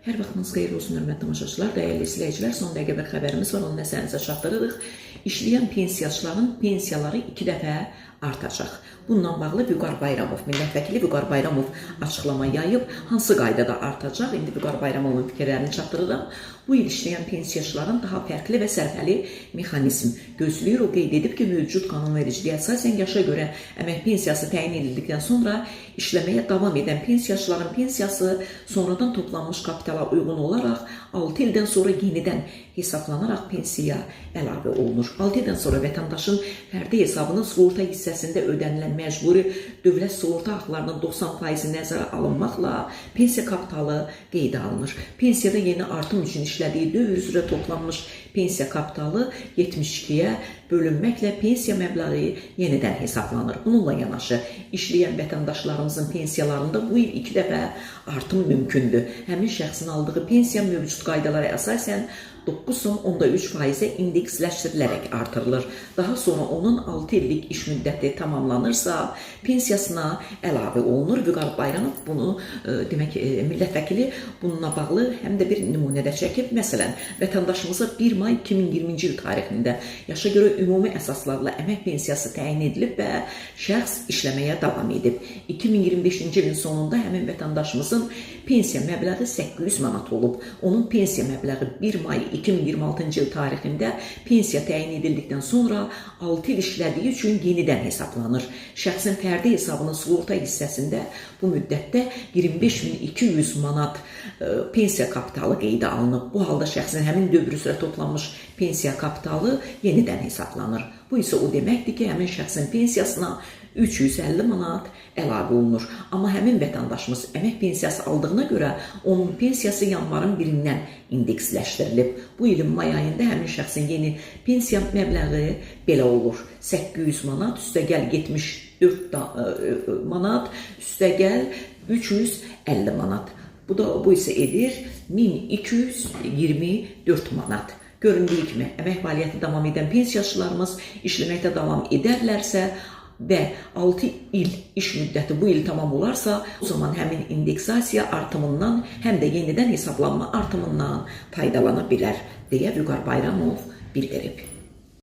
Hər vaxtınız xeyir olsun, hörmətli tamaşaçılar, dəyərli izləyicilər. Son dəqiqə bir xəbərimiz var, onu nəzərinizə çatdırırıq. İşləyən pensiyaçıların pensiyaları 2 dəfə artacaq. Bununla bağlı Vüqar Bayramov, millət vəkili Vüqar Bayramov açıqlama yayıb. Hansı qaydada artacaq? İndi Vüqar Bayramovun fikirlərini çatdırıram. Bu il işləyən pensiyaçıların daha fərqli və sərfəli mexanizm gözləyir. O qeyd edib ki, mövcud qanunvericiliyə əsasən yaşa görə əmək pensiyası təyin edildikdən sonra işləməyə davam edən pensiyaçıların pensiyası sonradan toplanmış kapitala uyğun olaraq 6 ildən sonra yenidən hesablanaraq pensiyaya əlavə olunur. 6 ildən sonra vətəndaşın fərdi hesabının sığorta hissəsində ödənilən məcburi dövlət sığorta haqlarının 90% nəzərə alınmaqla pensiya kapitalı qeydə alınır. Pensiyada yeni artım üçün işlədiyi dövr üzrə toplanmış pensiya kapitalı 72-yə bölünməklə pensiya məbləği yenidən hesablanır. Bununla yanaşı işləyən vətəndaşlarımızın pensiyalarında bu il 2 dəfə artım mümkündür. Həmin şəxsin aldığı pensiya mövcud qaydalara əsasən 9,3%-ə indeksləşdirilərək artırılır. Daha sonra onun 6 illik iş müddəti tamamlanırsa, pensiyasına əlavə olunur. Vüqar Bayramov bunu demək millət vəkili bununla bağlı həm də bir nümunə də çəkib. Məsələn, vətəndaşımıza 1 may 2020-ci il tarixində yaşa görə ümumi əsaslarla əmək pensiyası təyin edilib və şəxs işləməyə davam edib. 2025-ci ilin sonunda həmin vətəndaşımızın pensiya məbləği 800 manat olub. Onun pensiya məbləği 1 may 2026-cı il tarixində pensiya təyin edildikdən sonra 6 il işlədiyi üçün yenidən hesablanır. Şəxsin fərdi hesabının sığorta hissəsində bu müddətdə 25.200 manat pensiya kapitalı qeydə alınıb. Bu halda şəxsin həmin dövr üzrə toplanmış pensiya kapitalı yenidən hesablanır. Bu isə o deməkdir ki, həmin şəxsin pensiyasına 350 manat əlavə olunur. Amma həmin vətəndaşımız əmək pensiyası aldığına görə onun pensiyası yanvarın 1-dən indeksləşdirilib. Bu ilin may ayında həmin şəxsin yeni pensiya məbləği belə olur. 800 manat üstəgəl 74 manat üstəgəl 350 manat. Bu isə edir 1224 manat. Göründüyü kimi əmək fəaliyyəti davam edən pensiyaçılarımız işləməkdə davam edərlərsə və 6 il iş müddəti bu il tamam olarsa, o zaman həmin indeksasiya artımından, həm də yenidən hesablanma artımından faydalana bilər deyə Vüqar Bayramov bildirib.